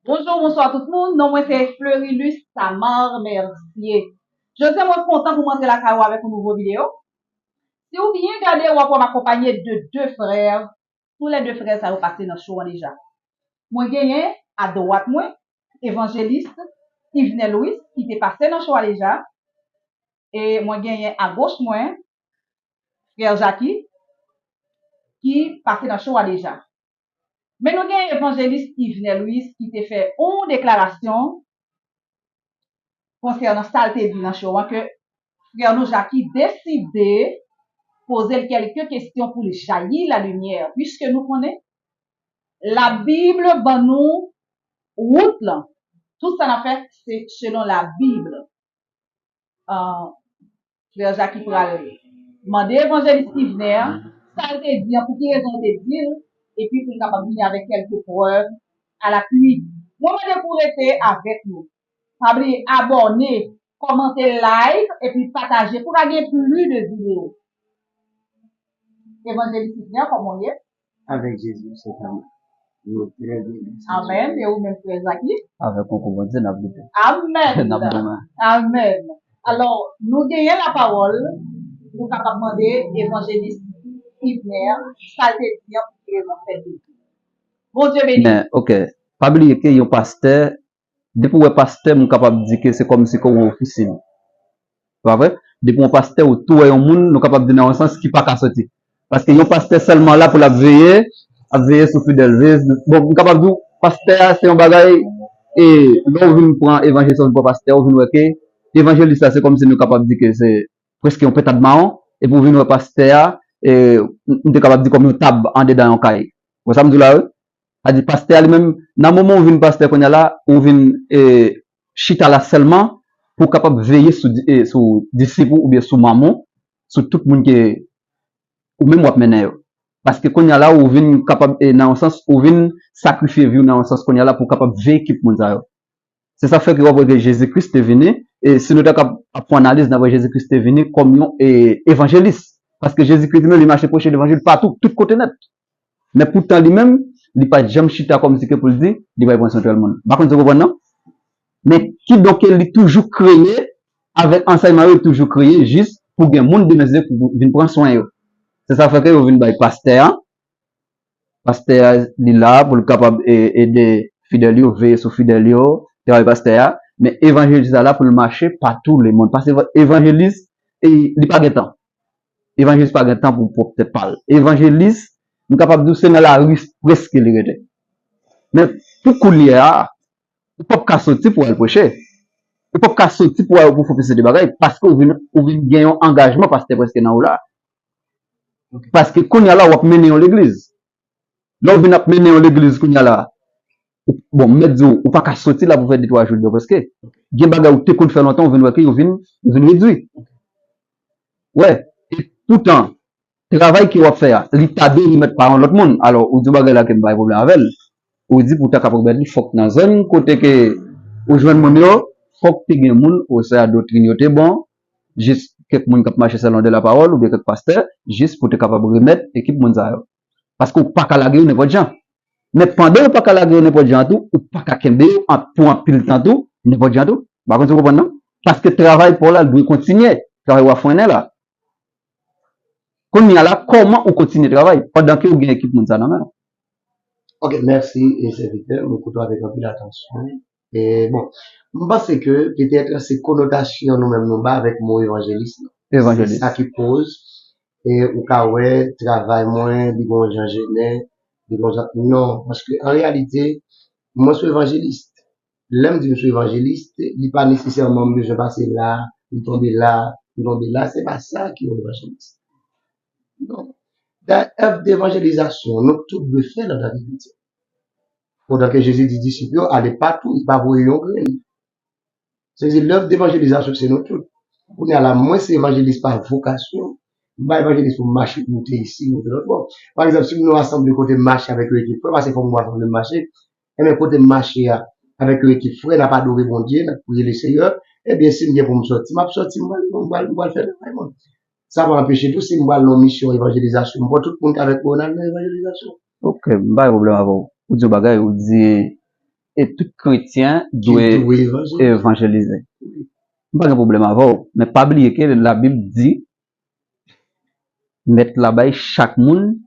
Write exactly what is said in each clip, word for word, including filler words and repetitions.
Bonjou, bonswa tout moun. Non mwen se Fleurilus Samar Mercier. Jodi a mwen kontan pou m antre lakay ou avèk yon nouvo videyo. Si w byen gade, w ap wè m akonpanye de de frè. Toulède frè sa yo pase nan show an deja. Mwen genyen adwat mwen Evanjelis Yvenel Louis ki te pase nan show a deja. E mwen genyen agoch mwen frè Jackie ki pase nan show a deja. Men nou gen Evanjelis Yvenel Louis ki te fè yon deklarasyon konsènan sa l te di nan show an, ke frè nou Jackie deside poze l kèlke kesyon pou l jayi la limyè, piske nou konnen Labib ban nou wout lan. Tout sa n ap fè se selon Labib. Frè Jackie pral mande Evanjelis Yvenel sa l te di an, pou ki rezon l te di l, epi pou l kapab vini avèk kèlke prèv alatwi. Mwen mande pou w rete avèk nou. Pa bliye abòne, kòmante, like, epi pataje pou ka gen plis de videyo. Evanjelis Yvenel, kòman w ye? Avèk Jezi, se tanmen. Nou trè byen, mèsi. Amèn. E ou menm, frè Jackie? Avèk konkou Bondye, n ap lite. Amèn. N ap goumen. Amèn. Alò, nou genyen lapawòl, nou kapab mande Evanjelis Yvenel sa l te di an pou ki rezon l fè l te di. Bondye beni. Men, ok. Pa bliye ke yon pastè, depi w wè pastè, m kapab di ke se kòmsi ke w wè ofisin. Se pa vre? Depi yon pastè, ou tou wè yon moun, nou kapab di nan yon sans ki pa ka soti. Paske yon pastè sèlman la pou l ap veye, ap veye sou fidèl. Veye, bon, m kapab di w, pastè a se yon bagay, e lè w vin pran evanjelis, w vin pran pastè, w vin wè ke evanjelis la, se kòmsi nou kapab di ke se prèske yon pentad mawon, epi w vin wè pastè a, e, m te kapab di kòm yon tab andedan yon kay. Wè sa m di w la, wi? Sa di pastè a li menm, nan moman ou vin pastè kounye a la, ou vin e, chita la sèlman pou w kapab veye sou, di- e, sou disip ou oubyen sou manm ou, sou tout moun ke ou menm w ap mennen yo. Paske kounye a la, ou vin kapab, e, nan yon sans, ou vin sakrifye vi w nan yon sans kounye a la pou w kapab veye ekip moun sa yo. Se sa k fè ke w ap wè ke Jezi Kris te vini, e si nou ta kab ap fè analiz, n ap wè Jezi Kris te vini kòm yon e, evanjelis. Paske Jezi Kris li menm, li mache preche levanjil patou, tout kote nèt. Men poutan li menm, li pa t janm chita kòmsi ke pou l di, li pral pran swen tèl moun. M pa konn si w konprann non. Men kidonk li toujou kreye, avèk ansèyman yo, li toujou kreye, jis pou gen moun demen se pou vin pran swen yo. Se sa k fè ke yo vin bay pastè a, Pastè a, li la pou l kapab e- ede fidèl yo, veye sou fidèl yo, travay pastè a. Men evanjelis la la pou l mache pa tou lemonn. Paske evanjelis, e, li pa gen tan. Evanjelis pa gen tan pou pwòp tèt pa l. Evanjelis, m kapab di w se nan lari prèske li rete. Men pou kounye a, ou p ap ka soti pou w al preche. Ou p ap ka soti pou w al pou fè de bagay, paske ou vin, ou vin gen yon angajman pastè prèske nan ou la. Paske kounye a la, w ap mennen yon legliz. Lè w vin ap mennen yon legliz kounye a la, ou- bon, m mèt di w, ou pa ka soti la pou fè de twa jou deyò, paske gen bagay ou te konn fè lontan, ou vin wè ke yo vin, yo vin redui. Wè, e poutan, travay ke w ap fè a, li ta dwe remèt pa yon lòt moun. Alò, ou di yon bagay la ke m pa gen pwoblèm avè l. Ou di pou w ta kapab remèt li, fòk nan zòn kote ke ou jwenn moun yo, fòk te gen moun, oswa doktrin yo te bon, jis kèk moun k ap mache selon de la pawòl, oubyen kèk pastè, jis pou te kapab remèt ekip moun sa yo. Paske ou pa ka lage yo nenpòt jan. Men pandan ou pa ka lage yo nenpòt jan tou, ou pa ka kenbe yo an- pou anpil tan tou, nenpòt jan tou. M pa konn si w konprann non. Paske travay pa w la dwe kontinye. Travay w ap fwennen la. Kounye a la, kòman ou kontinye travay pandan ke ou gen ekip moun sa nan men w? Ok, mèsi, e, sèvitè. Mwen koute w avèk anpil atansyon. E, bon, m panse ke petèt se konotasyon nou menm nou ba avèk mo evanjelis lan. Evanjelis. Se sa ki koz, e, ou ka wè travay mwen, li gon jan jennen, li gon jan, non, paske an reyalite, mwen se evanjelis. Lè m di m se evanjelis, li pa nesesèman m bezwen pase la, m tonbe la, m tonbe la, se pa sa ki yon evanjelis. Non. Da- èv devanjelizasyon, nou tout dwe fè l antanke kretyen. Pandan ke Jezi di disip yo, ale patou, li pa voye yon grenn. Se di, lèv devanjelizasyon se nou tout. Kounye a la, mwen se evanjelis pa vokasyon. M pa evanjelis pou m mache moute isi, moute lòt bò. Pa egzanp, si m nan yon asanble kote m mache avèk yon ekip frè, paske fò m wè asanble m mache, enben kote m mache a, avèk yon ekip frè, n ap adore Bondye, n ap priye Leseyè, ebyen, si m gen pou m sòti, m ap sòti, m pral, m pral, m pral fè travay mwen. Sa pa anpeche tou, si m pral nan yon misyon evanjelizasyon, m pran tout moun k avèk mwen, n al nan evanjelizasyon. Ok, m pa gen pwoblèm avè w. Ou di yon bagay, ou di, e tout kretyen dwe evanjelize. M pa gen pwoblèm avè w, men pa bliye ke Labib di, Mèt la bay chak moun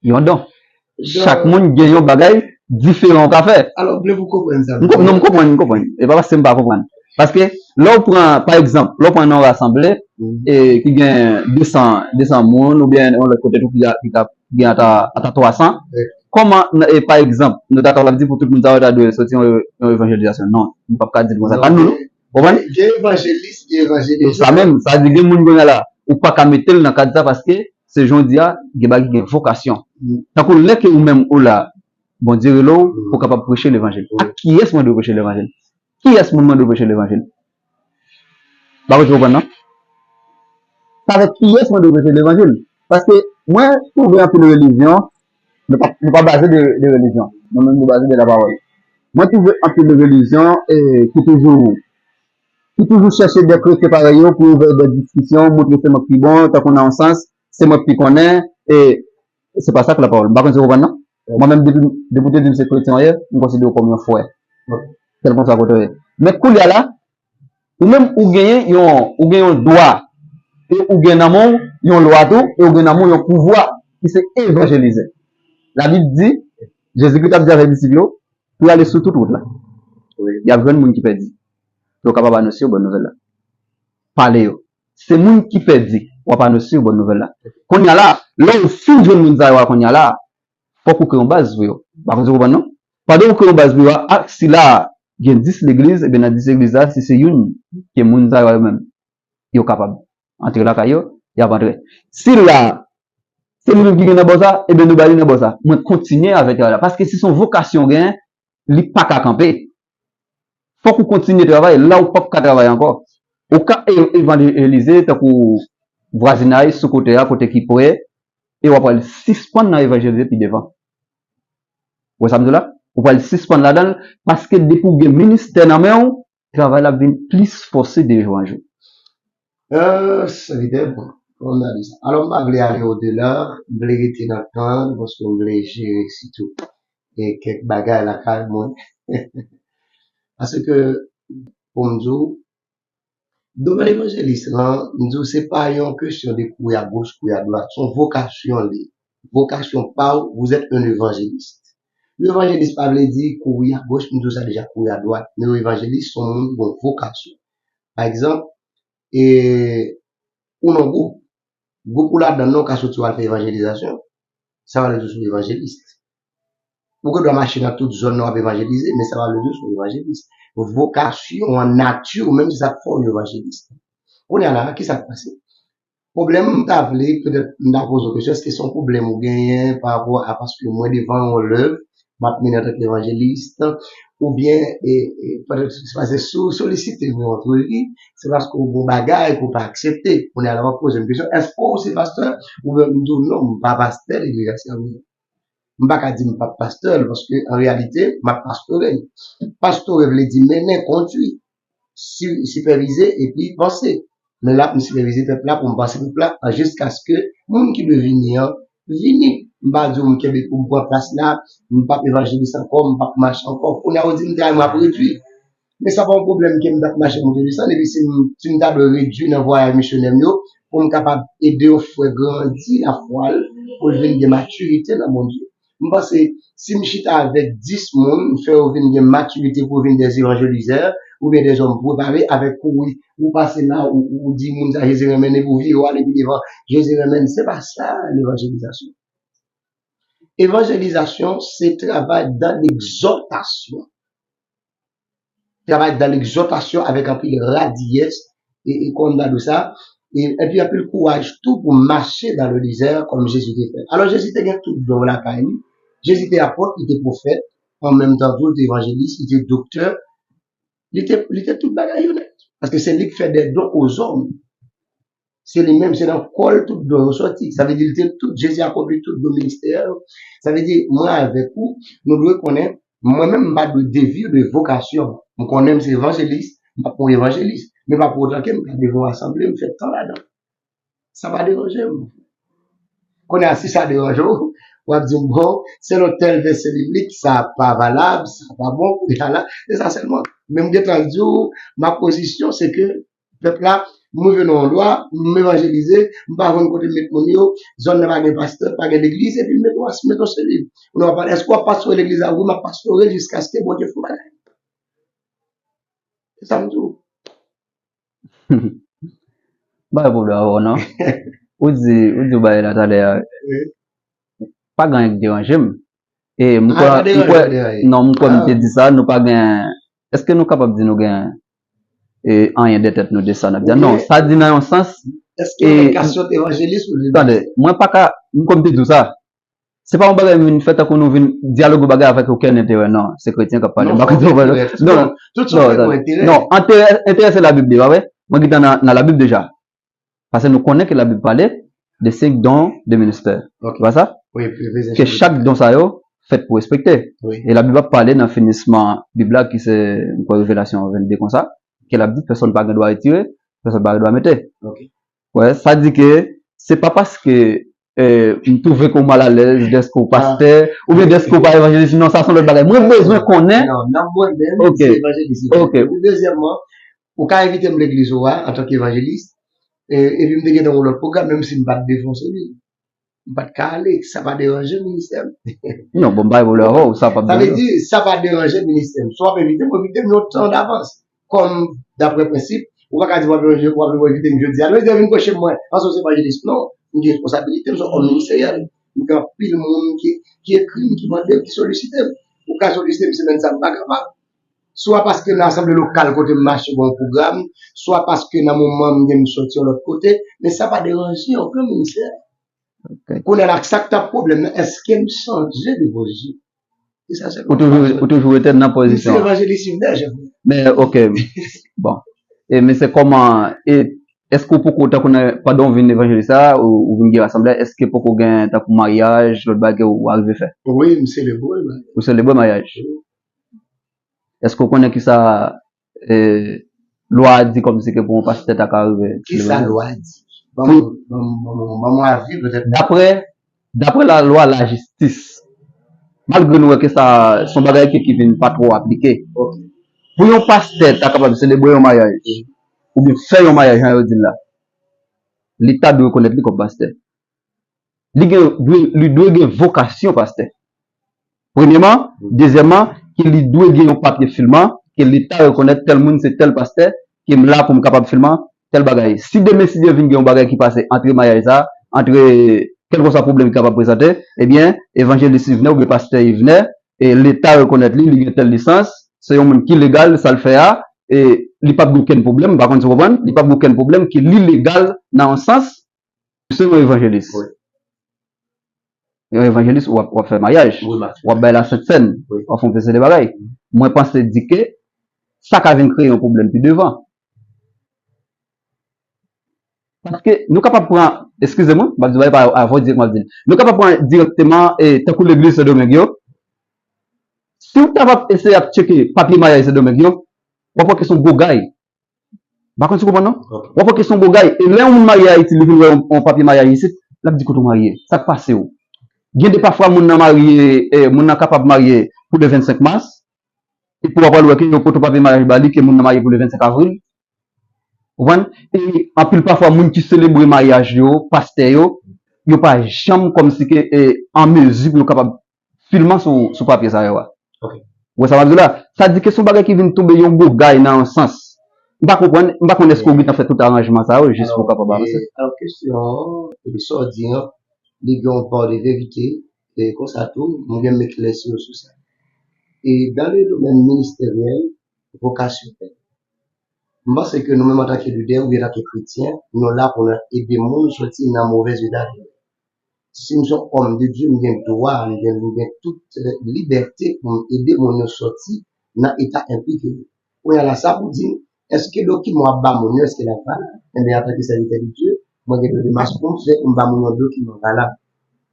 yon don. Chak moun gen yon bagay diferan ou ka fè. Alò, m vle pou konprann sa. M konprann, non, m konprann, m konprann. E pa paske m pa konprann. Paske lè w pran, pa egzanp, lè w pran nan rasanble, e ki gen de san, de san moun, oubyen yon lòt kote tou ki, ki ka gen ata, ata twa san, kòman, e, pa egzanp, nou ta kapab di pou tout moun sa yo ta dwe soti yon, yon evanjelizasyon? Non, nou p ap ka di l konsa. Pa nou, non. Konprann? Gen evanjelis, gen evanjelize. Sa menm, sa di gen moun kounye a la, ou pa ka mete l nan kad sa paske se jan w di a, gen bagay ki gen vokasyon. Tankou lè ke ou menm ou la, Bondye rele w pou w kapab preche levanjil. Ak kiyès mwen dwe preche levanjil? Kiyès moun mwen dwe preche levanjil? Bagay ou konprann non? Se avèk kiyès mwen dwe preche levanjil? Paske mwen twouve anpil relijyon, nou pa, nou pa baze de, de relijyon. Nou menm nou baze de lapawòl. Mwen twouve anpil relijyon e ki toujou, ki toujou chèche de kretyen parèy yo pou ouvè de diskisyon, montre se mwen ki bon, tankou nan yon sans, se mwen ki konnen, e se pa sa k lapawòl. M pa konn si w konprann non. Mwen menm, depi, depi w te di m se kretyen w ye, m konsidere w kòm yon frè. Kèlkanswa kote w ye. Men kounye a la, ou menm ou genyen yon, ou gen yon dwa, e ou gen nan men w yon lwa tou, e ou gen nan men w yon pouvwa ki se evanjelize. Labib di, Jezikri t ap di avèk disip yo, pou y ale sou tout wout la. Y ap jwenn moun ki pèdi. Pou yo kapab anonse yo bòn nouvèl la. Pale yo. Se moun ki pèdi, w ap anonse yo bòn nouvèl la. Kounye a la, lè w fin jwenn moun sa yo a kounye a la, fòk ou kreye yon baz pou yo. Pa konn si w konprann non? Pandan ou kreye yon baz pou yo a, ak sila gen dis legliz, ebyen nan dis legliz la, si se youn ke moun sa yo a yo menm, yo kapab antre lakay yo, y ap antre. Sila, se li menm ki gen nan bò sa, ebyen nou ba li nan bò sa. Mwen kontinye avèk travay la. Paske si se yon vokasyon w genyen, li pa ka kanpe. Fòk ou kontinye travay, la ou p ap ka travay ankò. Ou ka e- evanjelize tankou vwazinay sou kote a, kote ki pre, e w ap pral sispann nan evanjelize pi devan. Ou wè sa m di w la? Ou pral sispann ladan l, paske depi w gen ministè nan men w, travay la ap vin plis fòse de jou an jou. Ah, sa li te bon. Kòman m ta di sa? Alò, m pa vle ale odela, m vle rete nan tan, paske m vle jere sitou e kèk bagay lakay mwen. Paske, pou m di w, domèn evanjelis lan, m di w, se pa yon kesyon de kouri agoch, kouri adwat. Se yon vokasyon li. Vokasyon pa w, vous êtes un évangéliste. Yon evanjelis pa vle di kouri agoch, m di w sa deja, kouri adwat. Men yon evanjelis, se yon moun ki gen yon vokasyon. Pa egzanp, e, ou nan gwoup. Gwoup ou ladan nan, ou ka soti w al fè evanjelizasyon. Sa pa vle di w se yon evanjelis. Ou gen dwa mache nan tout zòn nan w ap evanjelize, men sa pa vle di w se yon evanjelis. Vokasyon an, nati w, menm se sa k fè w yon evanjelis. Kounye a la, kisa k pase? Pwoblèm m ta vle, petèt m ta poze w kesyon, èske se yon pwoblèm ou genyen pa rapò a paske mwen devan yon lèv, m ap mennen antanke evanjelis, oubyen, e, e, petèt se paske si w solisite m yon antrevi, se paske w gen yon bagay ke w pa aksepte. Kounye a la, w ap poze m kesyon, èske w se pastè? Oubyen m di w non, m pa pastè legliz la, se anyen. M pa ka di m p ap pastè l, paske an reyalite, m ap pastore l. Pastore vle di mennen, kondui, si- sipèvize epi panse. Men la, m sipèvize pèp la pou m panse pèp la, an jiskaske moun ki dwe vini an, vini. M pa di w m kenbe pou m pran plas la, m p ap evanjelis ankò, m p ap mache ankò. Kounye a, ou di m travay mwen ap redui. Men sa pa yon pwoblèm ke m t ap mache monte desann, epi si m, si m ta dwe redui nan vwayaj misyonè m yo, pou m kapab ede yon frè grandi lafwa l, pou l vin gen matirite nan Bondye. M panse, si m chita avèk dis moun, m fè yo vin gen matirite pou yo vin dè evanjelizè, oubyen dè zòm prepare, avèk kouri, ou pase la, ou, ou di moun sa Jezi renmen, epi w vire w ale pi devan, Jezi renmen, se pa sa levanjelizasyon. Evanjelizasyon, se travay dan legzòtasyon. Travay dan legzòtasyon avèk anpil radiyès, e, e kòm m ta di w sa, e, epi anpil kouraj tou pou mache dan le dezè kòm Jezi te fè. Alò, Jezi te gen tout don lakay li. Jezi te apòt, li te pwofèt, an menm tan tou, li te evanjelis, li te doktè, li te, li te tout bagay yo nèt. Paske se li ki fè des dons aux hommes. Se li menm, se nan kò l tout don yo sòti. Sa vle di, li te tout, Jezi akonpli tout don ministè yo. Sa vle di, mwen avèk ou, nou dwe konnen, mwen menm, m pa dwe devye de vokasyon. M konnen m se evanjelis, m p ap yon evanjelis. Men pa pou otan ke m ka devan yon asanble, m fè tan ladan. Sa pa deranje m. Kounye a, si sa deranje w, w ap di m, bon, selon tèl vèsè biblik, sa pa valab, sa pa bon, e sa la, se sa sèlman. Men m gentan di w, ma pozisyon, se ke pèp la, m rive nan yon lwa, m evanjelize, m pa konn kote m met moun yo, zòn nan pa gen pastè, pa gen legliz, epi m met yon, met yon selil. Moun nan w ap pale, èske w ap pastore legliz la? Wi, m ap pastore jiskaske Bondye fè yon bagay. Se sa m di w. M pa gen pwoblèm avè w non. Ou di, ou di yon bagay la talè a. Pa gen anyen k deranje m. E m kwè, m kwè, non, m kwè m te di sa, nou pa gen, èske nou kapab di nou gen e, anyen de tèt nou de sa n ap di a? Non, sa di nan yon sans, Èske yon nèg ka sot evanjelis ou li? Tande, mwen pa ka, m kwè m te di w sa. Se pa yon bagay m vin fè tankou nou vin dyaloge bagay avèk okenn enterè, non. Se kretyen k ap pale, m pa konn si w konprann. Non, non, non, enterè, enterè se Labib li, pa vre? Mwen gentan nan, nan Labib deja. Paske nou konnen ke Labib pale de senk don de ministè. Se pa sa? Ke chak don sa yo fèt pou respekte. E Labib ap pale nan finisman Bib la, ki se, m kwè, Revelasyon vennde konsa, ke l ap di pèsonn pa gen dwa retire, pèsonn pa gen dwa mete. Wè, sa di ke se pa paske e, m twouve ke w malalèz dèske w pastè, oubyen dèske w pa evanjelis, non, sa se yon lòt bagay. Mwen bezwen konnen. Non, nan mwen menm, se evanjelis. Epi dezyèmman, ou ka envite m legliz ou a antanke evanjelis, e, epi m te gentan yon lòt pwogram, menm si m pa t defanse li. M pa t ka ale, sa pa deranje ministè m. Non, bon, m pa gen pwoblèm avè w, sa p ap deranje w. Sa vle di, sa pa deranje ministè m. Si w ap envite m, envite m yon tan davans. Kòm, daprè prensip, ou pa ka di w ap evanjelize, w ap evanjelize m jodi a. Nou di vin preche mwen, paske w se evanjelis. Non, m gen responsabilite, m se yon òm ministeryèl. M gen anpil moun ki, ki ekri m, ki mande m, ki solisite m. Ou ka solisite m semèn sa, m pa kapab. Swa paske nan asanble lokal kote m mache gen yon pwogram, swa paske nan moman m gen m soti yon lòt kote, men sa pa deranje okenn ministè. Kounye a la, sa k t ap pwoblèm nan, èske m chanje de pozisyon? Se sa sèlman. Ou toujou, ou toujou rete nan pozisyon an. M se evanjelis Yvner, Jeffrey. Men, oke. Bon. E, men se kòman, e, èske w poko, tankou nan, pandan w vin evanjelis la, ou, ou vin gen rasanblè, èske poko gen tankou maryaj, lòt bagay ke w arive fè? Wi, m selebre maryaj. Ou selebre maryaj? Wi. Èske w konnen kisa e, lwa a di kòmsi ke pou yon pastè ta ka rive. Kisa lwa a di? Ban m, ban m, ban m, ban m yon avi petèt. Daprè, daprè lalwa lajistis, malgre nou wè ke sa se yon bagay ki, ki vin pa twò aplike, pou yon pastè ta kapab selebre yon maryaj, oubyen fè yon maryaj, jan yo di l la, Leta dwe rekonèt li kòm pastè. Li gen, dwe, li dwe gen vokasyon pastè. Premyèman. Dezyèmman, ke li dwe gen yon papye filman, ke Leta rekonèt tèl moun se tèl pastè, ke m la pou m kapab filman tèl bagay. Si demen, si Dye vin gen yon bagay ki pase antre maryaj sa, antre kèlkeswa pwoblèm ki kapab prezante, ebyen, evanjelis Yvner oubyen pastè Yvner, e Leta rekonèt li, li gen tèl lisans, se yon moun ki legal, sa l fè a, e li p ap gen okenn pwoblèm, m pa konn si w konprann, li p ap gen okenn pwoblèm, ke li legal nan yon sans, se yon evanjelis. Yon evanjelis, w ap, w ap fè maryaj, w ap bay lasent sèn, w ap fè yon seri de bagay. Mwen panse di ke sa ka vin kreye yon pwoblèm pi devan. Paske nou kapab pran, eskize mwen, m ap di bagay pa avè w dirèkteman, m ap di l. Nou kapab pran dirèkteman, e, tankou legliz Sendomeng yo. Si w ta ap eseye ap tcheke papye maryaj Sendomeng yo, w ap wè ke se yon gwo gay. M pa konn si w konprann non. W ap wè ke se yon gwo gay. E lè yon moun marye Ayiti, li vin wè yon, yon papye maryaj isit, l ap di kote w marye, sa k pase w? Gen de pafwa moun nan marye, e, moun nan kapab marye pou le vennsenk mas, epi w ap pral wè ke yo pote papye maryaj ba li, ke moun nan marye pou le vennsenk avril. Ou konprann? E anpil pafwa, moun ki selebre maryaj yo, pastè yo, yo pa janm kòmsi ke, e, an mezi pou yo kapab filman sou, sou papye sa yo a. Ou wè sa m ap di w la? Sa di ke se yon bagay ki vin tonbe yon gwo gay nan yon sans. M pa konprann, m pa konn èske w gentan fè tout aranjman sa yo jis pou w kapab avanse. Alò, kesyon an, epi sa w di an, li gen yon pa de verite, e konsa tou, mwen gen m eklèsi w sou sa. E dans le domaine ministériel, vocationel, m panse ke nou menm antanke lidè oubyen antanke kretyen, nou la pou nou ede moun soti nan movèz eta yo. Si m se yon òm de Dye, m gen dwa, m gen, m gen tout, e, libète pou m ede moun yo soti nan eta enpik yo. Kounye a la, sa pou di m, èske dokiman w ap ba moun yo, èske l ap valab? Enben, antanke sèvitè de Dye, mwen gen de demach pou m fè, pou m ba moun yo dokiman valab.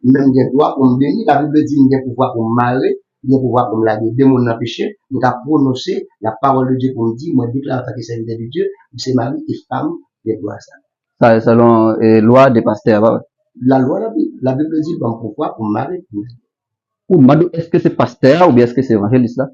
Men m gen dwa pou m beni, Labib di m gen pouvwa pou m mare, m gen pouvwa pou m lage de moun nan peche, m ka pwononse la parole de Dieu pou m di, mwen deklare antanke sèvitè de Dye, m se mari e fanm gen dwa sa. Sa se selon, e, lwa de pastè a, pa vre? Lalwa, Labib, Labib di l ban m pouvwa pou m mare, pou m lage. Ou mande w, èske se pastè a oubyen èske se evanjelis la?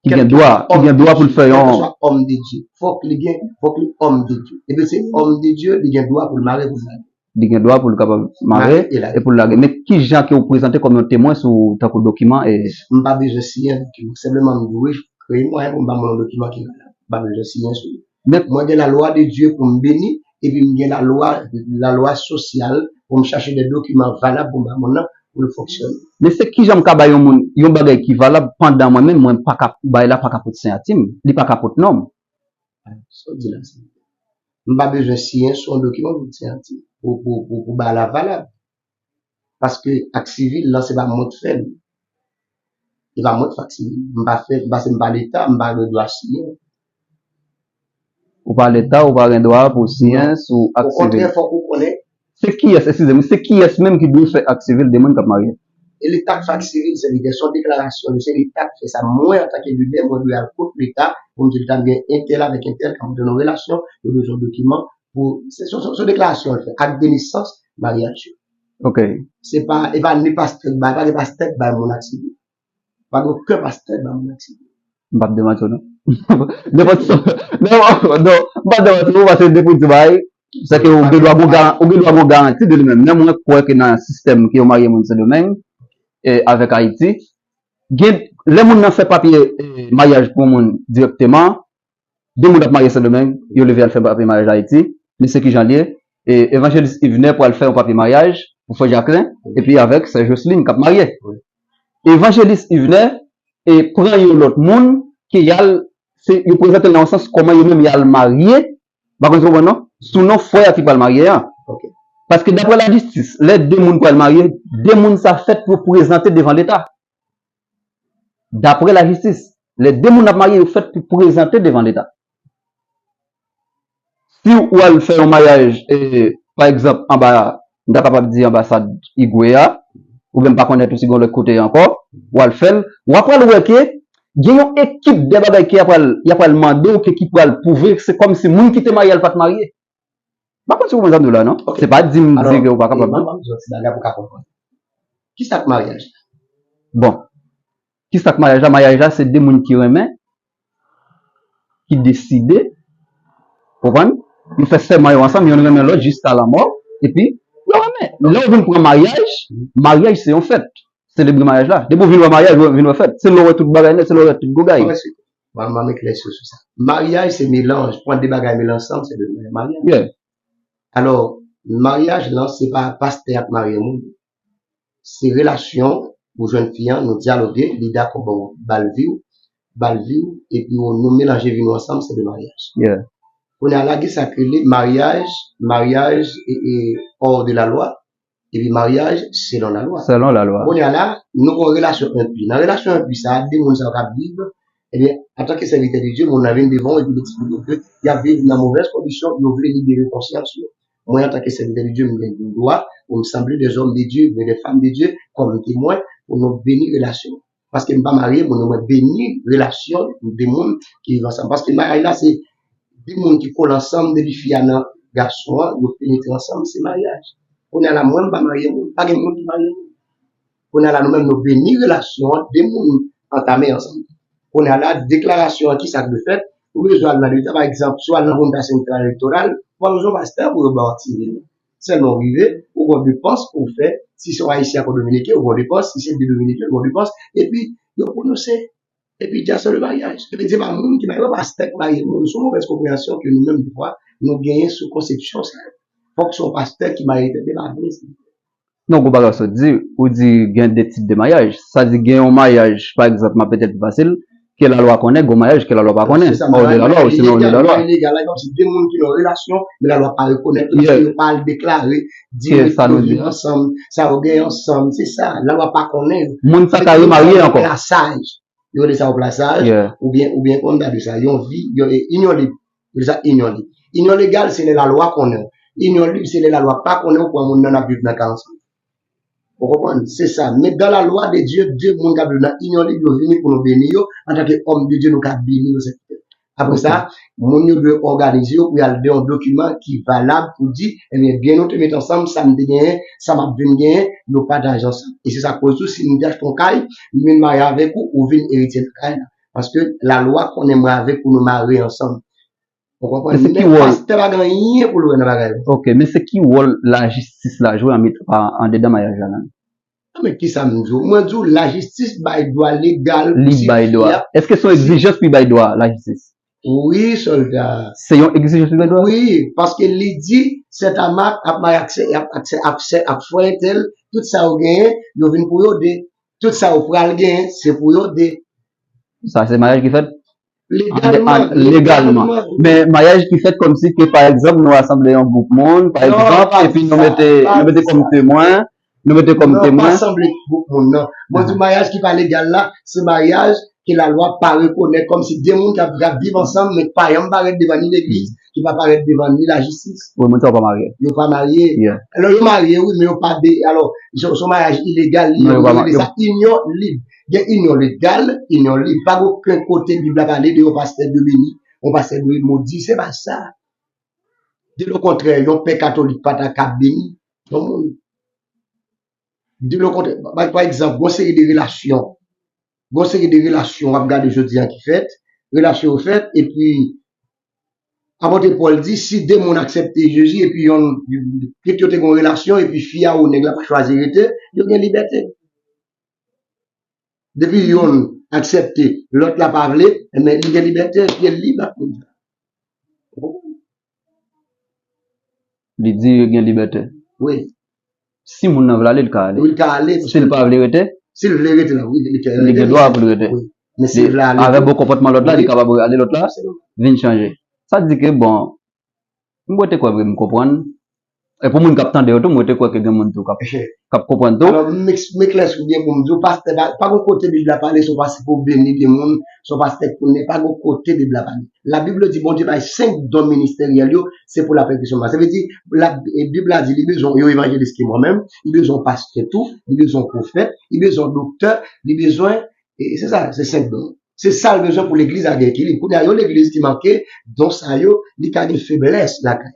Ki gen dwa, ki gen dwa pou l fè yon. Kèlkeswa òm de Dye. Fòk li gen, fòk li òm de Dye. Epi se òm de Dye, li gen dwa pou l mare, pou l lage. Li gen dwa pou l kapab mare e pou l lage. Men ki jan ke w prezante kòm yon temwen sou tankou dokiman e. M pa bezwen siyen dokiman. Senpleman m dwe kreye mwayen pou m ba moun yon dokiman ki valab. M pa bezwen siyen sou li. Men mwen gen lalwa de Dye pou m beni, epi m gen lalwa, lalwa sosyal pou m chache de dokiman valab pou m ba moun nan pou l fonksyone. Men se kijan m ka bay yon moun yon bagay ki valab pandan mwen menm mwen pa ka, bagay la pa ka pot siyati m, li pa ka pot non m? Sa w di la, se m pa bezwen siyen sou yon dokiman pou m siyati, pou, pou, pou, pou bagay la valab. Paske ak sivil lan, se pa mwen k fè l. Se pa mwen k fè ak sivil. M pa fè, m pa, se m pa Leta, m pa gen dwa siyen. Ou pa Leta, ou pa gen dwa pou w siyen sou ak sivil. Okontrè, fòk ou konnen. Se kiyès, eskize m, se kiyès menm ki dwe fè ak sivil de moun k ap marye? E Leta k fè ak sivil, se li gen son deklarasyon, se Leta k fè sa. Mwen, antanke lidè, mwen dwe al kot Leta pou m di Leta m gen entèl avèk entèl k ap antre nan relasyon, yo bezwen dokiman pou, se, se, se, se deklarasyon l fè, ak de nesans, maryaj yo. Ok. Se pa, e pa ni pastè k bay, pa gen pastè k bay moun ak sivil. Pa gen okenn pastè k bay moun ak sivil. M p ap demanti w non. Nenpòt sa, non, non, m p ap demanti w paske depi w di bagay, se ke ou gen dwa gon garan-, ou gen dwa gon garanti de li menm. Men mwen kwè ke nan sistèm ke yo marye moun Sendomeng e avèk Ayiti, gen, lè moun nan fè papye e, maryaj pou yon moun dirèkteman, de moun ap marye Sendomeng, yo leve al fè papye maryaj Ayiti, men se kijan l ye. E, Evanjelis Yvener pral fè yon papye maryaj pou frè Jacquelin, epi avèk sè Joseline k ap marye. Evanjelis Yvener e pran yon lòt moun ke y al, se, yo prezante l nan yon sans kòman yo menm y al marye, m pa konn si w konprann non, sou non frè a ki pral marye an. Ok. Paske daprè lajistis, lè de moun pral marye, de moun sa fèt pou prezante devan Leta. Daprè lajistis, lè de moun ap marye, yo fèt pou prezante devan Leta. Si w al fè yon maryaj, e, pa egzanp, anba, m ta kapab di anbasad Igwe a, oubyen m pa konnen tou si gen lòt kote ankò, w al fè l, w ap pral wè ke gen yon ekip de bagay ke y ap pral, y ap pral mande w ke ki pral pwouve, se kòmsi moun ki te marye a l pa t marye. M pa konn si w konprann sa m di w la, non? Ok. Se pa di m di ke w pa kapab, non? Alò, m ap di w ti bagay pou w ka konprann. Kisa k maryaj la? Bon. Kisa k maryaj la? Maryaj la, se de moun ki renmen, ki deside, konprann? Yo fè sèman yo ansanm, yonn renmen lòt jiska lanmò, epi yo renmen. Lè w vin pran maryaj, maryaj se yon fèt. Selebre maryaj la. Depi w vin wè maryaj, ou vin wè fèt. Se lè w wè tout bagay nèt, se lè w wè tout gogay. Mwen, mwen eklèsi w sou sa. Maryaj se melanj. Pran de bagay mele ansanm, se de maryaj. Yeah. Alò, maryaj lan, se pa pastè ap marye moun. Se relasyon, ou jwenn fi an, nou dyaloge, li dakò ba w, ba l vi w, ba l vi w, epi w, nou melanje vi nou ansanm, se de maryaj. Yeah. Kounye a la, gen sa k rele maryaj, maryaj e, e, hors de la loi, epi maryaj selon lalwa. Selon lalwa. Kounye a la, nou gen yon relasyon enpi. Nan relasyon enpi sa a, de moun sa yo k ap viv, ebyen, antanke sèvitè de Dye, moun nan vin devan w epi l eksplike ke y ap viv nan movèz kondisyon, yo vle libere konsyans yo. Mwen, antanke sèvitè de Dye, m gen dwa pou m sanble des hommes de Dieu, oubyen des femmes de Dieu, kòm temwen, pou nou beni relasyon. Paske m pa marye moun yo, mwen beni relasyon de moun ki viv ansanm. Paske maryaj la, se de moun ki kole ansanm, depi fi a nan gason an, yo penetre ansanm, se maryaj. Kounye a la, mwen, m pa marye moun, pa gen moun ki marye moun. Kounye a la, nou menm, nou beni relasyon an, de moun antame ansanm. Kounye a la, deklarasyon an, kisa k dwe fèt? Ou bezwen al nan leta, pa egzanp, si w al nan Junta Central Electoral, ou pa bezwen pastè pou yo ba w ti vin. Sèlman w rive, ou gen depans pou w fè, si se yon Ayisyen ak yon Dominiken, ou gen depans, si se de Dominiken, ou gen depans, epi yo pwononse, epi di a se le maryaj. Epi di pa moun ki marye, pa pastè k marye moun, se yon movèz konpreyansyon ke nou menm, defwa, nou genyen sou konsepsyon sa yo. Fòk se yon pastè ki marye tèt li, pa vre, se Non, gwo bagay sa w di, ou di gen de tip de maryaj. Sa di gen yon maryaj, pa egzanp, m ap mete l pi fasil, ke lalwa konnen, gen yon maryaj ke lalwa pa konnen. Hors de la loi, ou sinon hors de la loi. Maryaj ilegal la, kòmsi de moun ki nan relasyon, men lalwa pa rekonèt, paske yo pa al deklare dirèkteman yo viv ansanm, sa yo gen ansanm, se sa, lalwa pa konnen. Moun sa ka remarye ankò. Plasaj. Yo rele sa yon plasaj, oubyen, oubyen kòman m ta di sa, yon vi, yon, e, inyon lib. Yo rele sa inyon lib. Inyon legal, se lè lalwa konnen w. Inyon lib, se lè lalwa pa konnen w, ou pran moun nan, n ap viv nan ka ansanm. Ou konprann? Se sa. Men dans la loi de Dieu, de moun k ap viv nan inyon lib, yo vini pou nou beni yo. Antanke òm de Dye, nou ka beni yo, sèvitè. Apre sa, moun yo dwe òganize yo pou y al de yon dokiman ki valab pou di, ebyen, byen nou te met ansanm, sa m te genyen, sa m ap vin genyen, yo pataje ansanm. E se sa k koz tou, si m te achte yon kay, m vin marye avèk ou, ou vin eritye nan kay la. Paske lalwa konnen mwen avèk ou nou mare ansanm. Ou konprann? Men pastè pa gen anyen pou l wè nan bagay la. Ok, men se ki wòl lajistis la jwe an, andedan mayaj la menm? Ah, men kisa m di w? Mwen di w lajistis bay dwa legal pou... Li bay dwa. Èske se yon egzijans pou bay dwa, lajistis? Wi, sòlda. Se yon egzijans pou bay dwa? Wi, paske li di, Sèt Amak ap mache ak sè, ap, ak sè, ap sè, ap frè entèl, tout sa yo genyen, yo vin pou yo de. Tout sa yo pral genyen, se pou yo de. Sa se mayaj ki fèt? Legalman. Legalman. Men mayaj ki fèt kòmsi ke, pa egzanp, nou rasanble yon gwoup moun, pa egzanp, epi nou mete, nou mete kòm temwen, nou mete kòm temwen. Non, pa sanble gwoup moun, non. Mwen di mayaj ki pa legal la, se mayaj ke lalwa pa rekonèt kòmsi de moun k ap, k ap viv ansanm, men ki pa janm parèt devan ni legliz, ki pa parèt devan ni lajistis. Wi, moun sa yo pa marye. Yo pa marye. Alò, yo marye, wi, men yo pa de, alò, se, se yon mayaj ilegal, li, yo rele sa inyon lib. Gen inyon legal, inyon lib. Pa gen okenn kote Bib la pale de yon pastè dwe beni, yon pastè dwe modi, se pa sa. De lokontrè, yon pè katolik pa ta ka beni yon moun. De lokontrè, pa, pa egzanp, gon seri de relasyon. Gon seri de relasyon w ap gade jodi a ki fèt, relasyon yo fèt, epi apot Pòl di, si de moun aksepte Jezi, epi yonn, kit yo te gon relasyon, epi fi a ou nèg la pa chwazi rete, yo gen libète. Depi yonn aksepte, lòt la pa vle, enben, li gen libète, li lib ak moun sa. Li di yo gen libète. Wi. Si moun nan vle ale, li ka ale. Wi, li ka ale. Si l pa vle rete, si l vle rete la, wi, li gen dwa pou l rete. Wi. Men si l vle ale, avèk bon konpòtman lòt la, li kapab ale lòt la, vin chanje. Sa di ke, bon, m te kwè vre, m konprann. E pou moun k ap tande yo tou, mwen te kwè ke gen moun tou k ap, k ap konprann tou. Alò, m eks-, m eklèsi w byen pou m di w, pastè, pa, pa gon kote Bib la pale, se yon pastè pou beni de moun, se yon pastè pou ne, pa gon kote Bib la pale. La Bible di Bondye bay senk don ministeryèl yo, se pou laperfeksyon. Sa vle di, la, e, Bib la di li bezwen yon evanjelis ki mwen menm, li bezwen yon pastè tou, li bezwen yon pwofèt, li bezwen yon doktè, li bezwen, e, se sa, se senk don. Se sa l bezwen pou legliz la gen ekilib. Kounye a, yon legliz ki manke don sa yo, li ka gen feblès lakay.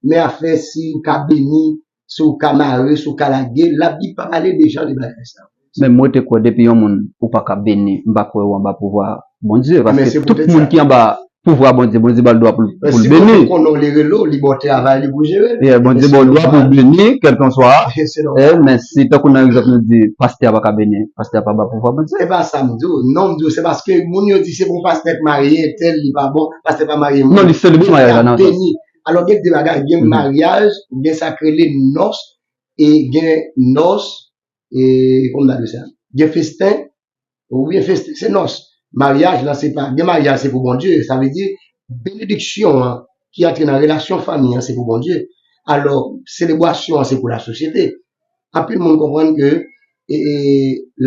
Men afè si w ka beni, si w ka mare, si w ka lage, Labib pa pale de jan de bagay sa. Men mwen te kwè depi yon moun ou pa ka beni, m pa kwè ou anba pouvwa Bondye, paske tout moun ki anba pouvwa Bondye, Bondye ba l dwa pou l, pou l beni. Si Bondye konnen w, li rele w, li ba w travay, li pou jere l. Yeah, Bondye ba w dwa pou w beni, kèlkanswa. Eh, men si, tankou nan egzanp nou di, pastè a pa ka beni, pastè a pa anba pouvwa Bondye. Se pa sa m di w. Non, m di w, se paske moun yo di se pou pastè k marye, entèl, li pa bon, pastè pa marye moun. Non, li selebre maryaj la nan sans. Alò, gen de bagay, gen maryaj, gen sa k rele nòs, e gen nòs, e, kòman n ap di sa? Gen festen, oubyen festen, se nòs. Maryaj la, se pa, gen maryaj, se pou Bondye. Sa vle di, benediksyon an, ki antre nan relasyon fanmi an, se pou Bondye. Alò, selebrasyon an, se pou lasosyete. Anpil moun konprann ke, e, e,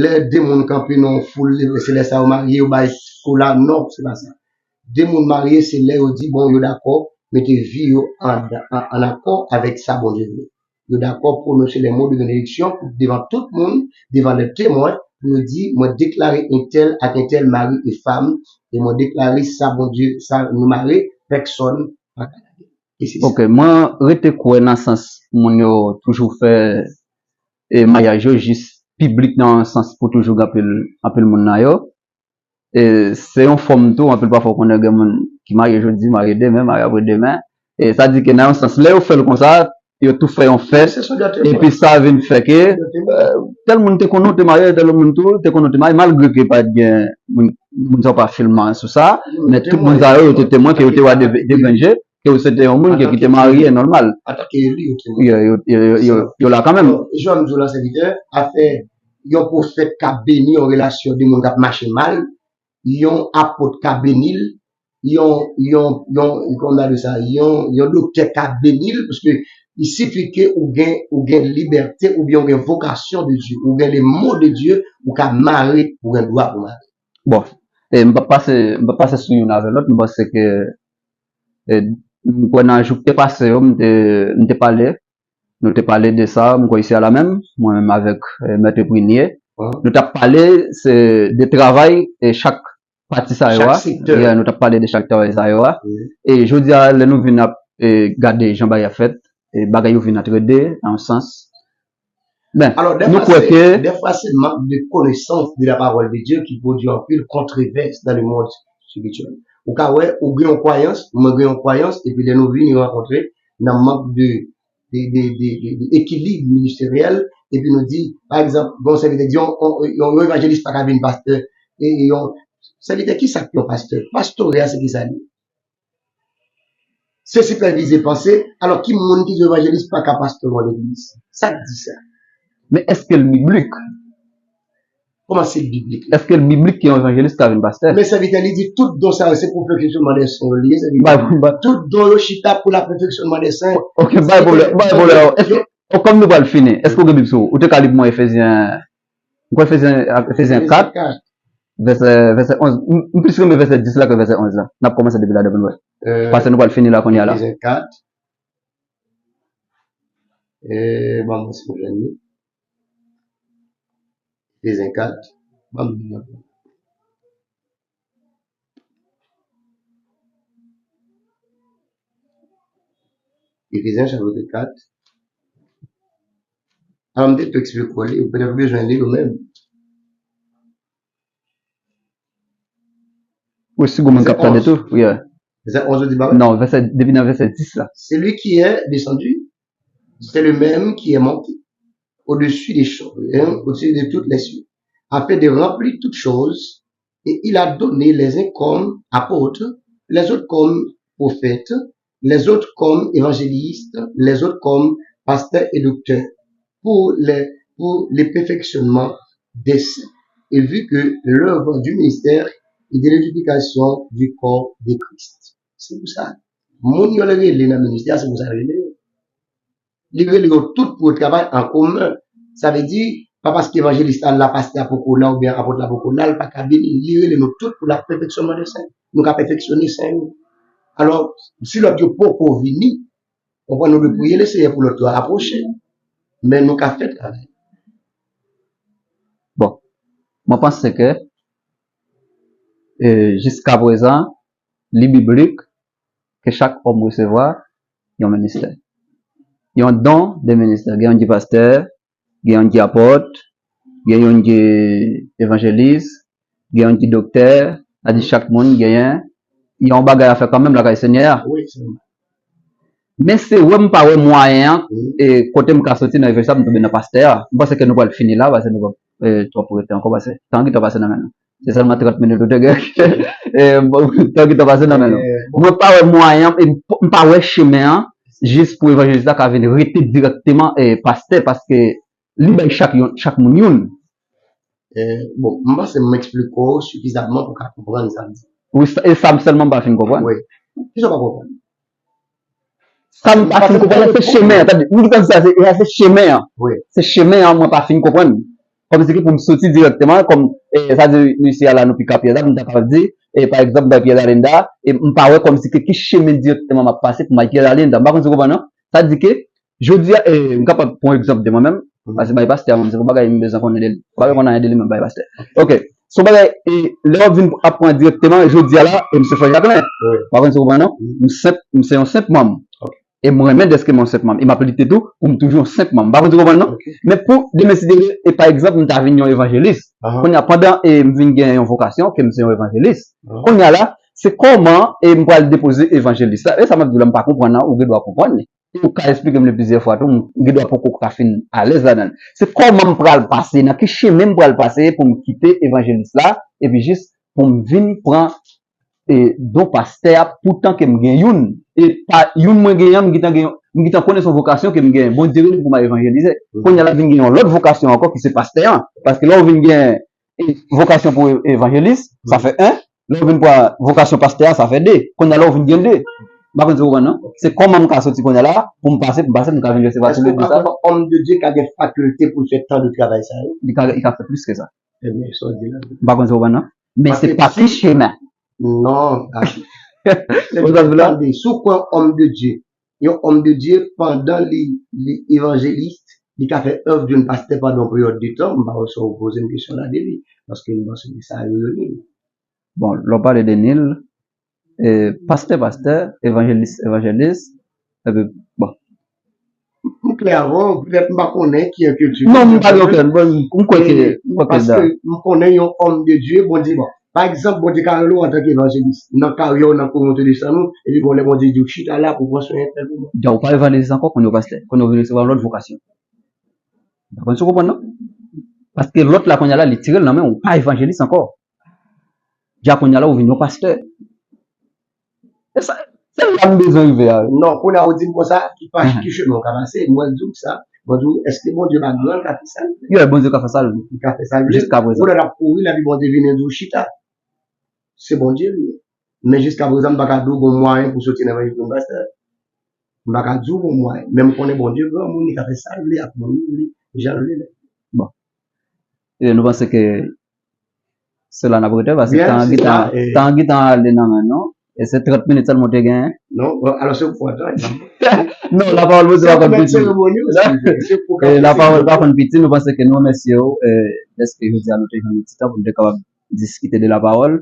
lè de moun kanpe nan yon foul, se lè sa yo marye, yo bay foul la. Non, se pa sa. De moun marye, se lè yo di, bon, yo dakò mete vi yo an, an, an akò avèk sa Bondye vle. Yo dakò pwononse les mots de bénédiction devan tout moun, devan les témoins, pou yo di, mwen deklare entèl ak entèl mari e fanm, e mwen deklare sa Bondye, sa nou mare, pèsonn pa ka lage. E se sa. Ok, mwen rete kwè nan sans moun yo toujou fè, e, maryaj yo jis piblik nan yon sans pou toujou gen anpil, anpil moun nan yo. E se yon fòm tou, anpil pafwa w konnen gen moun ki marye jodi, marye demen, marye apre demen. E sa di ke nan yon sans, lè yo fè l konsa, yo tou fè yon fèt, epi sa vin fè ke, eh, tèl moun te konnen w te marye, tèl moun tou te konnen w te marye, malgre ke pa t gen moun, moun sa yo pa filme sou sa, men tout moun sa yo, yo te temwen ke yo te wè de, de grenn je, ke w se te yon moun ke ki te marye nòmal. Antanke eli, yo te... Yo, yo, yo, yo, yo, yo la kanmenm. Jan m di w la, sèvitè, afè yon pwofèt k ap beni yon relasyon de moun k ap mache mal, yon apot ka beni l, yon, yon, yon, kòman n ap di sa, yon, yon doktè ka beni l, paske il suffit ke ou gen, ou gen libète oubyen ou gen vokasyon de Dye, ou gen le mot de Dieu, ou ka mare, ou gen dwa pou mare. Bon, e m p ap pase, m p ap pase sou youn avè lòt, m panse ke, e, m kwè nan jou ki te pase yo, m te, m te pale, nou te pale de sa, m kwè isi a la menm, mwen menm avèk, e, Mèt Prinier. Nou t ap pale, se de travay, e, chak pati sa yo a. Chak sektè. Yeah, nou t ap pale de chak travay sa yo a. E jodi a, lè nou vin ap e, gade jan bagay ap fèt, e, bagay yo vin antrede nan yon sans. Men, nou kwè ke. Dèfwa se mank de konesans de la parole de Dieu ki pwodui anpil kontrevès dans le monde spirituel. Ou ka wè, ou gen yon kwayans, mwen gen yon kwayans, epi lè nou vini rankontre nan mank de, de, de, de, de, de ekilib ministeryèl, epi nou di, pa egzanp, bon, sèvitè di, yon, yon, yon, yon evanjelis pa ka vin pastè, e, e yon sèvitè, ki sa k yon pastè? Pastorè a, se ki sa li ye? Se sipèvize panse, alò ki moun ki di evanjelis pa ka pastè yon legliz? Sa k di sa? Men èske l biblik? Kòman se biblik? Èske l biblik ke yon evanjelis ka vin pastè? Men sèvitè, li di tout don sa yo se pou pèfeksyonman dè sen yo li ye, sèvitè. Tout don yo chita pou la pèfeksyonman dè sen. Ok, bay pwoblèm, bay pwoblèm. Èske, oh, kòm nou pral fini, èske w gen Bib sou ou? Ou te ka li pou mwen Efezyen, m kwè Efezyen, Efezyen kat, vèsè, vèsè onz. M, m plis renmen vèsè dis la ke vèsè onz la. N ap kòmanse depi la depi nou wè. Paske nou pral fini la kounye a la. Efezyen kat. E, ban mwen si mwen jwenn li. Efezyen kat. Ban m li ankò. Efezyen chapit kat. Alò, m te tou eksplike w li, ou petèt ou bezwen li ou menm. Wi, si gon moun k ap tande tou, yeah. Vèsè onz ou di ba mwen? Non, vèsè, depi nan vèsè dis la. Celui qui est descendu, c'est le même qui est monté au-dessus des choses, hein, au-dessus de toutes les cieux, afin de remplir toutes choses, et il a donné les uns comme apôtres, les autres comme prophètes, les autres comme évangélistes, les autres comme pasteurs et docteurs, pour les, pour le perfectionnement des saints, et vu que l'œuvre du ministère est de l'édification du corps de Christ. Se pou sa, moun yo rele nan ministè a, se pou sa l rele yo. Li rele yo tout pou yo travay an komen. Sa vle di, pa paske evanjelis la la, pastè a poko la, oubyen apot la poko la, l pa ka vini. Li rele nou tout pou la pèfeksyonman de sen. Nou ka pèfeksyone sen yo. Alò, si lòt yo poko vini, konprann, nou dwe priye Lesenyè pou lòt yo apwoche. Men nou ka fè travay. Bon, mwen panse ke, e, jiskaprezan, li biblik ke chak òm resevwa yon ministè. Yon don de ministè. Gen yon ki pastè, gen yon ki apòt, gen yon ki evanjelis, gen yon ki doktè, sa di chak moun genyen yon bagay a fè kanmenm lakay Senyè a. Wi, se vre. Men se wè m pa wè mwayen an, e, kote m ka soti nan evanjelis la, m tonbe nan pastè a. M panse ke nou pral fini la, paske nou pap, e, twòp rete ankò, paske tan gentan pase nan men nou. Se sèlman trant minit ou te gen. E, bon, tan gentan pase nan men nou. Mwen pa wè mwayen an, e m p-, m pa wè chemen an, jis pou evanjelis la ka vin rete dirèkteman, e, pastè, paske li bay chak yon, chak moun youn. E, bon, m panse m eksplike w sifizamman pou w ka konprann sa m di. Wi, sa, e sa m sèlman m pa fin konprann. Wi. Kisa w pa konprann? Sa m pa fin konprann, se chemen an. Tande, m di sa, se, se chemen an. Wi. Se chemen an, mwen pa fin konprann. Kòmsi ke pou m soti dirèkteman, kòm, e, sa di, nou isi a la, nou pika pyè la, m ta kapab di, e, pa egzanp, bay pyè la lenda, e m pa wè kòmsi ke ki chemen dirèkteman m ap pase pou m al pyè la lenda. M pa konn si w konprann, non? Sa di ke, jodi a, e, m kapab pran egzanp de mwen menm, paske bay pastè a, menm, se pou bagay m bezwen konnen de li. Pa bezwen konnen anyen de li, menm bay pastè. Ok. Se yon bagay, e, lè w ap vin ap pran dirèkteman, jodi a la, e m se frè Jacquelin. Wi. Pa konn si w konprann, non? M senp, m se yon senp manm. Ok. E m renmen dèske m yon senp manm. E m ap lite tou pou m toujou yon senp manm. Pa konn si w konprann, non? Ok. Men pou demen si Dye vle, e pa egzanp, m ta vin yon evanjelis. Kounye a, pandan, e m vin gen yon vokasyon, ke m se yon evanjelis. Kounye a la, se kòman, e m pral depoze evanjelis la. E sa m ap di w la, m pa konprann, non, ou gen dwa konprann li. E ou ka eksplike m li plizyè fwa tou, m gen dwa poko ka fin alèz ladan l. Se kòman m pral pase, nan ki chemen m pral pase pou m kite evanjelis la, epi jis pou m vin pran, e, don pastè a, poutan ke m gen youn. E pa youn mwen genyen an, m gentan gen, m gentan konnen se yon vokasyon ke m genyen. Bondye rele m pou m al evanjelize. Kounye a la vin gen yon lòt vokasyon ankò ki se pastè an. Paske lè w vin gen, e, vokasyon pou e-, evanjelis, sa fè en. Lè w vin pran vokasyon pastè a, sa fè de. Kounye a la w vin gen de. M pa konn si w konprann, non? Se kòman m ka soti kounye a la, pou m pase, pou m pase, m ka vin resevwa tou le de sa. Èske w pa kwè òm de Dye ka gen fakilte pou l fè tan de travay sa yo? Li ka, li ka fè plis ke sa. Ebyen, sa w di la. M pa konn si w konprann, non? Men se pa ti chemen. Non, David. Tande, si w kwè òm de Dye, yon òm de Dye, pandan li, li evanjelis, li ka fè èv de yon pastè pandan yon peryòd de tan, m pa wè sa w poze m kesyon la de li, paske m panse ke sa yo yo li. Bon, lè w pale de Nil, e, pastè, pastè, evanjelis, evanjelis, epi, bon. M klè avè w, petèt m pa konnen ki enkyetyid. Non, m pa gen okenn, bon, m kwè ke, m kwè ke paske m konnen yon òm de Dye, Bondye, bon, pa egzanp, Bondye ka rele w antanke evanjelis, nan karyè w, nan kote w desann ou, epi bon, lè Bondye di w chita la pou pran swen entèl moun. Dja ou pa evanjelis ankò, kounye a w pastè, kounye a w vin resevwa yon lòt vokasyon. Ou pa konn si w konprann, non? Paske lòt la, kounye a la, li tire l nan men w, ou pa evanjelis ankò. Dja kounye a la, ou vin yon pastè. E sa, se la m bezwen rive a. Non, kounye a ou di m konsa, ki pa ki chemen ou ka pase, mwen di w sa, mwen di w, èske Bondye pa gran, l ka fè sa l vle? Yo, Bondye ka fè sa l vle. Li ka fè sa l vle. Jiska prezan. Ou lè l ap kouri, l ap di Bondye vini, di w chita. Se Bondye li ye. Men jiska prezan, m pa ka di w gon mwayen pou soti nan evanjelis pou m pastè. M pa ka di w gon mwayen. Men m konnen Bondye granmoun, li ka fè sa l vle ak moun li vle, jan l vle. Bon. E nou panse ke se la n ap rete, paske tan an gentan ale nan men nou. E se trant minit sèlman w te genyen. Non, alò se pou fwa tan. Non, lapawòl Bondye pa konn piti. Lapawòl pa konn piti. Nou panse ke nou remèsye w dèske jodi a nou te jwenn yon ti tan pou nou te kapab diskite de lapawòl.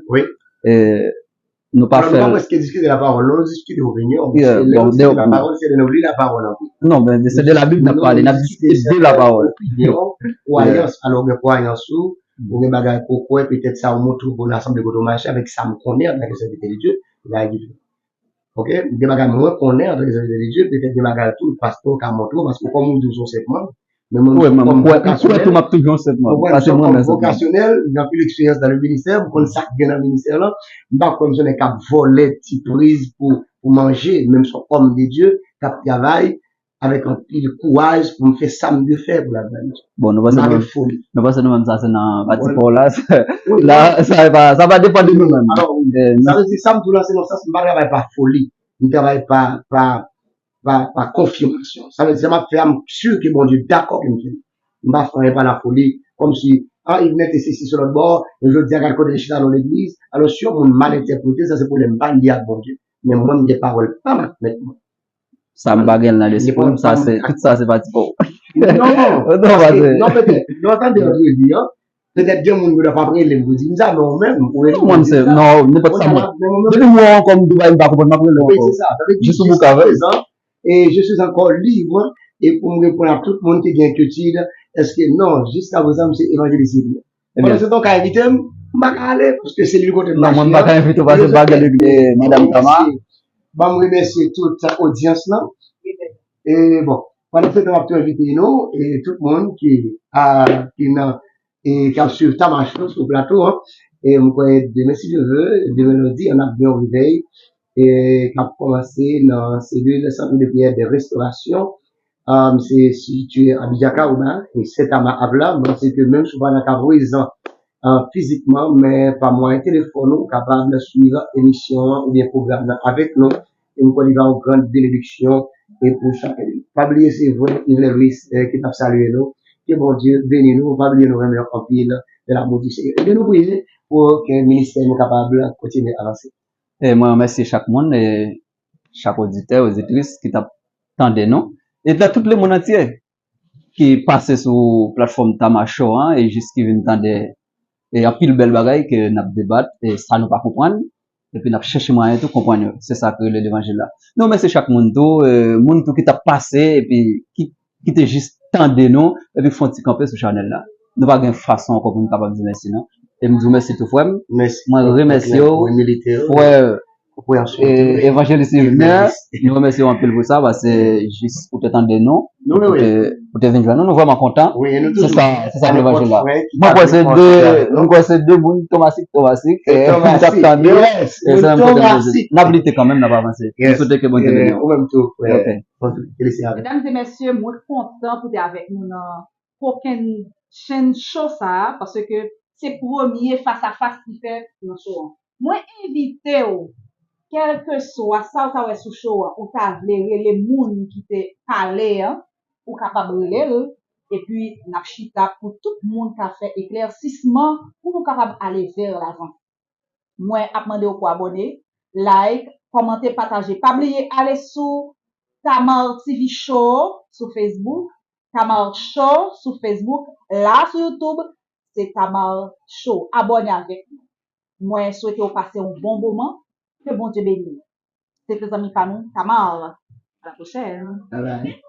Nou pa fè. Nou pa prèske diskite lapawòl, non, nou diskite opinyon. Bon, de lapawòl, se de nou li lapawòl anpil. Non, men se de Labib n ap pale, n ap diskite de lapawòl. Opinyon, kwayans, alò gen kwayans ou, ou gen bagay ke w kwè, petèt sa ou montre w nan asanble kote w mache avèk sa m konnen antanke sèvitè de Dye, bagay diferan. Oke, gen bagay mwen konnen antanke sèvitè de Dye, petèt gen bagay tou pastè w ka montre w, paske kòm ou di w se yon senp manm, men mwen menm kòm vokasyonèl, ou konprann, m ap toujou yon senp manm, paske mwen menm senp manm. Vokasyonèl, gen anpil eksperyans nan le ministè, m konn sa k gen nan ministè lan, m pa kwè m se yon nèg k ap vòlè ti priz pou, pou manje, men m se yon òm de Dye k ap travay, avèk anpil kouraj pou m fè sa m dwe fè pou laglwa de Dye. Bon, nou panse nou menm, nou panse nou menm sa se nan pati pa w la, la, sa pa, sa pa depann de nou menm. Sa vle di, sa m di w la, se nan sans m pa travay pa foli, m travay pa, pa, pa, pa konfimasyon. Sa vle di, sa m ap fè a, m si ke Bondye dakò pou m fè l. M pa fè anyen pa lafoli, kòmsi, a, Yvenette te sesi sou lòt bò, men jodi a gad kote l chita nan legliz. Alò, si yon moun mal entèprete, sa se pwoblèm pa li ak Bondye. Men mwen, m gen pawòl pa m ak mèt mwen. Sa m pa gen l nan lespri m, sa se, tout sa se pati pa w. Non, non, paske, non, petèt, lè w tande André di an, petèt gen moun ki p ap rele m pou di m sa, men ou menm, ou rele m pou di m sa. Non, nenpòt sa mwen. Depi m wè w ankò, m di w bagay m pa konprann, m ap rele w ankò. Jis sou bouk avè m. Et je suis encore libre, e pou m reponn ak tout moun ki gen enkyetid, èske non, jiska prezan, m se evanjelis li ye. Pandan se tan w ka envite m, m pa ka ale, paske se li kote m mache an. Non, mwen m pa ka envite w, paske m pa gen legliz, madanm Tama. Ban m remèsye tout odyans lan. E bon, pandan se tan, m ap tou envite nou, e tout moun ki, a, ki nan, e k ap swiv Tama Show sou plato an. E m kwè demen, si Dye ve, demen lendi an, n ap gen yon revèy, e k ap kòmanse nan selil Centre de Prière de Restauration. Se sitiye Abidjan Kaoba, e Sentama Abla. M panse ke menm si w pa nan ka prezan fizikman, men pa mwayen telefòn ou, ou kapab swiv emisyon an oubyen pwogram nan avèk nou. E m kwè li va yon gran benediksyon e pou chak. Pa bliye se vrè Yves Louis ki t ap salye nou. Ke Bondye beni nou. Pa bliye nou renmen anpil de l'amour du Seigneur. Ebyen nou priye pou ke ministè nou kapab kontinye avanse. E mwen remèsye chak moun, e chak oditè, oditris ki t ap tande nou. E nan tout lemonn antye ki pase sou platfòm Tama Show an e jis ki vin tande e anpil bèl bagay ke n ap debat e sa nou pa konprann. Epi n ap chèche mwayen tou konprann yo. Se sa k rele levanjil la. Nou remèsye chak moun tou, e moun tou ki t ap pase epi ki ki te jis tande nou, epi fè yon ti kanpe sou chanèl la. Nou pa gen fason ankò pou nou kapab di mèsi non. E m di w mèsi tou frè m. Mwen remèsye w, frè e, Evanjelis Yvener, nou remèsye w anpil pou sa, paske jis ou te tande nou, ou te, ou te vin jwenn nou, nou vrèman kontan. Se sa, se sa k levanjil la. Mwen kwè se de, mwen kwè se de moun Tomasik, Tomasik, e, ki t ap tande, e se menm kote nou ye. N ap lite kanmenm, n ap avanse. Nou swete ke Bondye beni w. Ou menm tou, frè. Felisitasyon. Medam e mesye, mwen kontan pou te avèk nou nan kokenn chenn show sa a, paske se premye fas a fas ki fèt nan show an. Mwen envite w, kèlkeswa sa w ta wè sou show an, ou ta vle rele moun ki te pale an, ou kapab rele l, epi n ap chita pou tout moun ka fè eklèsisman pou nou kapab ale vè lavan. Mwen ap mande w pou abòne, like, kòmante, pataje. Pa bliye ale sou Tamar T V Show sou Facebook, Tamar Show sou Facebook, la sou YouTube, se Tamar Show. Abòne avèk nou. Mwen swete w pase yon bon moman. Ke Bondye beni w. Se te zanmi pa nou, Tamar. A la pwochèn. Bye bye.